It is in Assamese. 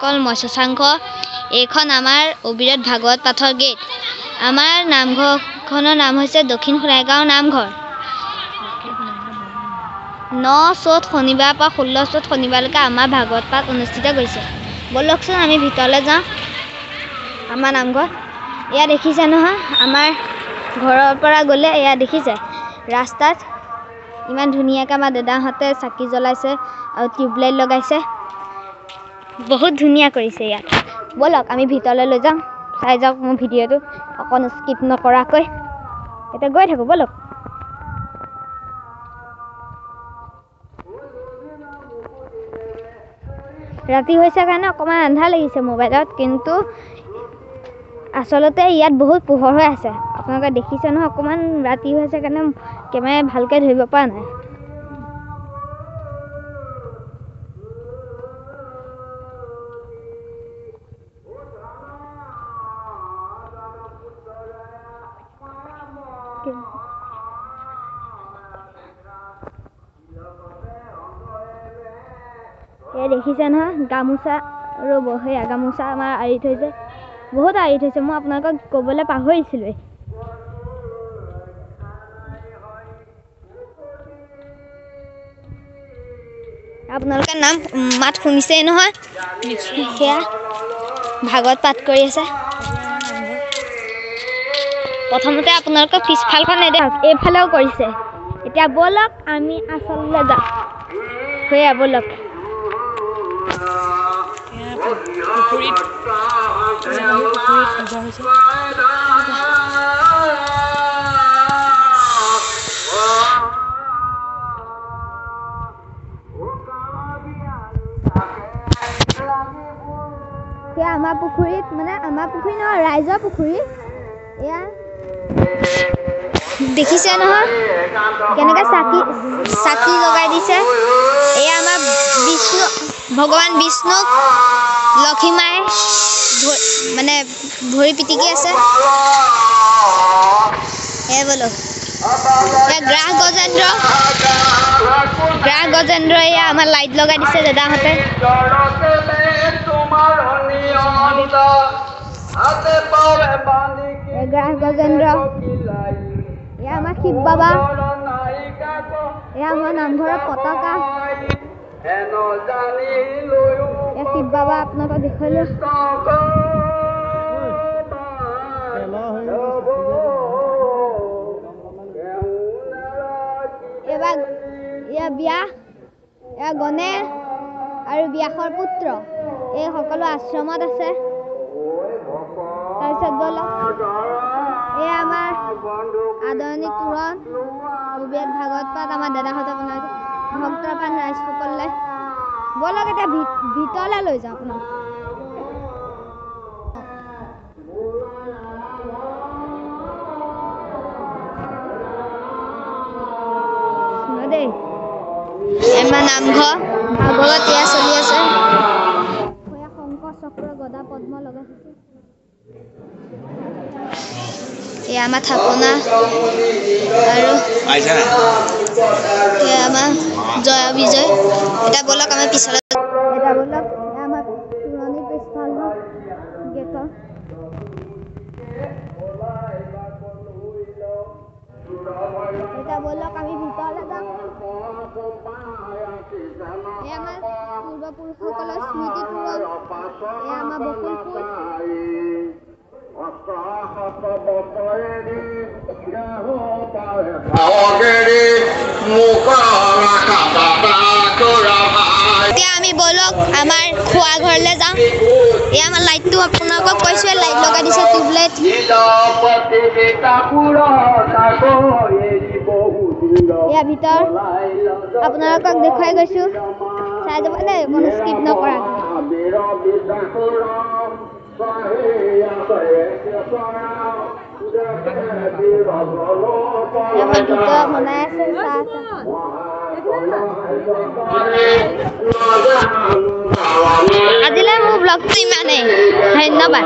বন্ধুসকল, মই শশাংক। এইখন আমাৰ অবিৰত ভাগৱত পাঠৰ গেট। আমাৰ নামঘৰখনৰ নাম হৈছে দক্ষিণ সোণাইগাঁও নামঘৰ। 9 চ'ত শনিবাৰৰ পৰা 16 চ'ত শনিবাৰলৈকে আমাৰ ভাগৱত পাঠ অনুষ্ঠিত কৰিছে। ব'লকচোন আমি ভিতৰলৈ যাওঁ। আমাৰ নামঘৰ এয়া দেখিছে নহয়, আমাৰ ঘৰৰ পৰা গ'লে এয়া দেখিছে ৰাস্তাত ইমান ধুনীয়াকৈ আমাৰ দাদাহঁতে চাকি জ্বলাইছে আৰু টিউবলাইট লগাইছে, বহুত ধুনীয়া কৰিছে ইয়াত। ব'লক আমি ভিতৰলৈ লৈ যাওঁ, চাই যাওক মোৰ ভিডিঅ'টো অকণ স্কিপ নকৰাকৈ। এতিয়া গৈ থাকোঁ ব'লক। ৰাতি হৈছে কাৰণে অকণমান আন্ধাৰ লাগিছে মোবাইলত, কিন্তু আচলতে ইয়াত বহুত পোহৰ হৈ আছে। আপোনালোকে দেখিছে নহয়, অকণমান ৰাতি হৈছে কাৰণে কেমেৰাই ভালকৈ ধৰিব পৰা নাই। এয়া দেখিছে নহয় গামোচা, ৰ'ব সেয়া গামোচা আমাৰ আঁৰি থৈছে, বহুত আঁৰি থৈছে, মই আপোনালোকক ক'বলৈ পাহৰিছিলোঁৱেই। আপোনালোকে নাম মাত শুনিছেই নহয়, সেয়া ভাগৱত পাঠ কৰি আছে। প্ৰথমতে আপোনালোকক পিছফালখন নেদেখক, এইফালেও কৰিছে। এতিয়া ব'লক আমি আচললৈ যাওঁ। সেয়া ব'লক। পুখুৰীত পূজা হৈছে। সেয়া আমাৰ পুখুৰীত, মানে আমাৰ পুখুৰী নহয়, ৰাইজৰ পুখুৰী। এয়া দেখিছে নহয় কেনেকৈ চাকি চাকি লগাই দিছে। এয়া আমাৰ বিষ্ণু ভগৱান বিষ্ণুক লক্ষীমাই মানে ভৰি পিটিকি আছে। এয়া বোলো এয়া গ্ৰাহ গজেন্দ্ৰ, গ্ৰাহ গজেন্দ্ৰ। এয়া আমাৰ লাইট লগাই দিছে দাদাহঁতে। গ্ৰাহ গজেন্দ্ৰ। এয়া আমাৰ শিৱ বাবা। এয়া আমাৰ নামঘৰৰ পতাকা। এয়া শিৱ বাবা আপোনালোকক দেখুৱালো। এবাৰ এয়া ব্যাস, এয়া গণেশ আৰু ব্যাসৰ পুত্ৰ, এই সকলো আশ্ৰমত আছে। তাৰপিছত ব'লক এয়া আমাৰ আদৰণি তোৰণ, অবিৰত ভাগৱত পাঠ আমাৰ দাদাহঁতে বনাইছে, ভক্তপ্ৰাণ ৰাইজসকললৈ। ব'লক এতিয়া ভিতৰলৈ লৈ যাওঁ আপোনাক। দেই আমাৰ নামঘৰ ভাগৱত এয়া চলি আছে। শংকৰ চক্ৰ গদা পদ্ম লগাই থৈছে। এয়া আমাৰ থাপনা আৰু এয়া আমাৰ জয় বিজয়। এতিয়া ব'লক আমাৰ পিছলৈ। এতিয়া ব'লক এয়া আমাৰ পুৰণি পিছফাল গেটৰ। এতিয়া ব'লক আমি ভিতৰলৈ যাওঁ। এয়া আমাৰ পূৰ্বপুৰুষসকলৰ স্মৃতি তোৰণ। এয়া আমাৰ বকুল ফুল। এতিয়া আমি ব'লক আমাৰ খোৱা ঘৰলৈ যাওঁ। এয়া আমাৰ লাইটটো আপোনালোকক কৈছোৱে, লাইট লগাই দিছে, টিউবলাইট। এয়া ভিতৰ আপোনালোকক দেখুৱাই গৈছো, চাই যাব দেই, কোনো স্কিপ নকৰাকৈ। আমাৰ ভিতৰত বনাই আছে চাহ। আজিলৈ মোৰ ব্লগটো ইমানেই, ধন্যবাদ।